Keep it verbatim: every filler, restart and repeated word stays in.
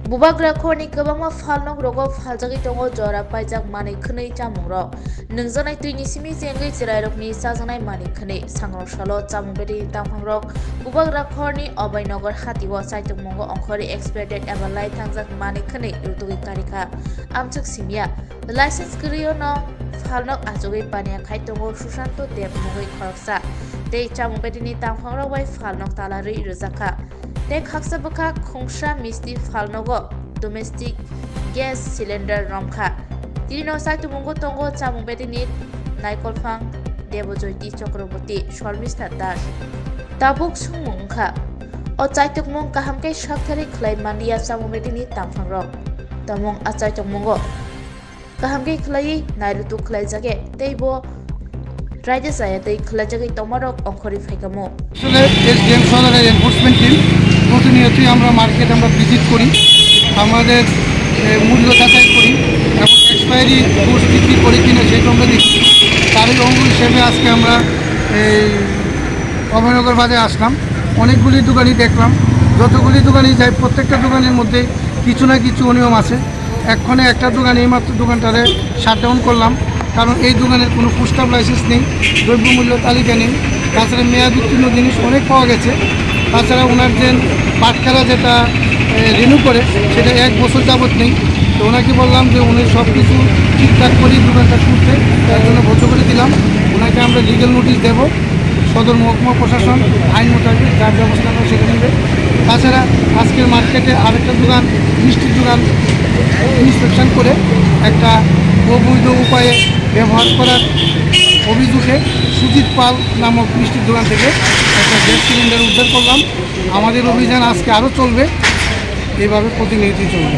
Bubagra khorni kwbangma phalnok rogo phaljagwi tongo jora paijak manwi khwnwi chamungrok. Nwngjaknai twini simi chengwi chwrairokni chajaknai manwi khwnwi. Sangrok salo chamung bedini tangphangrok Bubagra khorni Obainagar hatio chaitokmungo ongkhorwi expired date eba lai thangjak manwi khwnwi rutugwi karikha. Amchuk simya. License kwrwio no phalnok achugwi paniya khai tongo Sushanto Deb mungwi khoroksa. Tei chamung bedini tangphangrok bai phalnok tala rwi rwjakha. Tei khaksa bwkha khungsa misti phalnogo domestic gas cylinder romkha. Tini no chaitokmungo tongo chamung bedini Naikolphang, Debojoyoti Chakraborty, Shormista Das. Tabuk songmung wngkha. O chaitokmung kaham khe sakthari khlai manliya chamung bedini tangphangrok. Tamung a chaitokmungo kaham khe khlaiwi nairutuk khlaijak tei bo raida chaya tei khlaijagwi tongmarok ongkhorwi phaikamo. আসলে এসডিএম সদরের enforcement team প্রতিনিয়তই আমরা মার্কেট আমরা ভিজিট করি, আমাদের এ, মূল্য যাচাই করি এবং এক্সপায়ারি ডেট কি কি করে কিনা সেটা আমরা দেখি। তারই অঙ্গ হিসেবে আজকে আমরা এই অভয়নগর বাজারে আসলাম। অনেকগুলি দোকানই দেখলাম, যতগুলি দোকানই যাই প্রত্যেকটা দোকানের মধ্যে কিছু না কিছু অনিয়ম আছে। এক্ষণে একটা দোকান, এইমাত্র দোকানটারে শাটডাউন করলাম, কারণ এই দোকানের কোনো ফুডস্টপ লাইসেন্স নেই, দ্রব্যমূল্য তালিকা নেই। তাছাড়া মেয়াদ উত্তীর্ণ জিনিস অনেক পাওয়া গেছে। তাছাড়া ওনার যে বাটখারা যেটা রিনিউ করে, সেটা এক বছর যাবত নেই। তো ওনাকে বললাম যে উনি সব কিছু ঠিকঠাক করে দোকানটা খুলতে, তার জন্য বন্ধ করে দিলাম। ওনাকে আমরা লিগ্যাল নোটিশ দেব। সদর মহকুমা প্রশাসন আইন মোতাবেক যার ব্যবস্থা নেওয়া সেটা নেবে। তাছাড়া আজকের মার্কেটে আরেকটা দোকান, মিষ্টির দোকান ইন্সপেকশন করে একটা অবৈধ উপায়ে ব্যবহার করার অভিযোগে সুজিত পাল নামক মিষ্টির দোকান থেকে একটা গ্যাস সিলিন্ডার উদ্ধার করলাম। আমাদের অভিযান আজকে আরও চলবে, এইভাবে প্রতিনিয়তই চলবে।